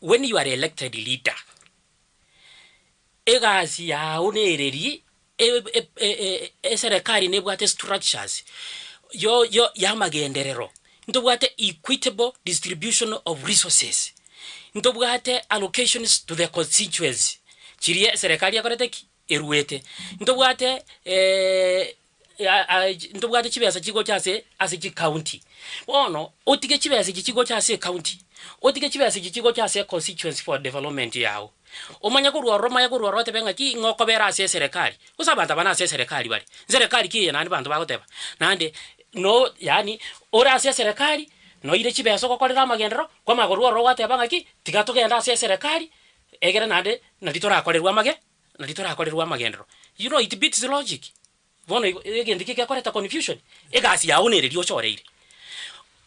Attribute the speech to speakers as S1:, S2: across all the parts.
S1: When you are elected leader, egasi yao nereri eserekari nebwate structures yo yo yamagenderero, ntobwate equitable distribution of resources, ntobwate allocations to the constituency chiria eserekari ekorete ki? Eruete. Ntobwate ntobwate chibesa chigocha ase ase chicounty. Bono, otige chibesa echi chigocha ase ecounty, otige chibesa echi chigocha ase econstituency for development yago, omanye korwa ororo omanye korwa ororo otebe ng'aki ng'a okobera ase eserekari, gose abanto aba nase eserekari bare, nserekari ki eye naende abanto bagoteba? Naende no yaani ore ase eserekari, noire chibesa ogokorera amagenderero, kwamanya korwa ororo gwateba ng'aki, tiga togende ase eserekari, egere naende nari torakorerwe amage. Nari torakorerwe amagenderero. You know it beats logic. Bono igo egento ekio gekoreta confusion, egasi yago nere riria ochoreire.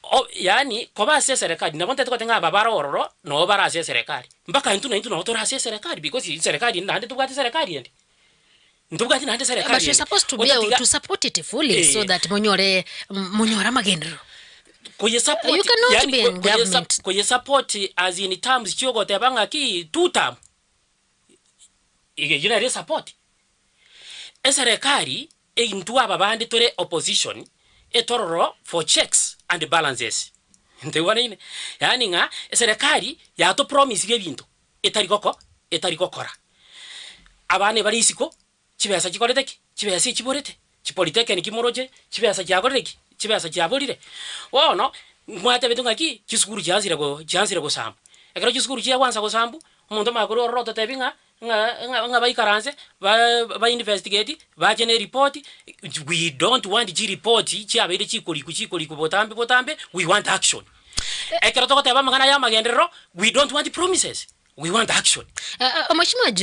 S1: O yaani koba ase eserekari nabo ntagete goteba ng'a aba bare ororo nabo bare ase eserekari, mpaka intwe naintwe nabo tore ase eserekari because eserekari ende naende tobwate eserekari ende. Ntobwati naende eserekari
S2: But you're
S1: ende.
S2: supposed to be able
S1: Otatiga
S2: to support it fully so
S1: Eh.
S2: that monyore monyore amagenderero.
S1: Koyesupport
S2: You cannot
S1: yaani
S2: be in
S1: ko- koyesa
S2: government.
S1: koyesupport as in terms chiogoteba ng'aki two term. Eyio nere esapoti. Eserekari intwe aba bande tore opposition etororo for checks and balances. Ntoigwanaine? Yaani ng'a eserekari yatopromisirie ebinto etari goko etari gokora. Abana ebare isiko, chibesa chikorete ki? Chibesa echiborete, chipolitechnic moroche, chibesa chiakorire ki? Chibesa chiaborire. Bono, mwatebete ng'aki, chisukuru chiansire go chiansire gosambwa. Ekero chisukuru chiagwansa gosambwa, omonto omanye korwa ororo ototebi ng'a ng'a ng'a ng'a baikaranse ba ba investigate, bache na eripoti, we don't want chiripoti chiabeire chikorikwa chikorikwa botambe botambe, we want action. Ekero togoteba amang'ana ya amagenderero, we don't want promises, we want action.
S2: Omweshimiwa Joe.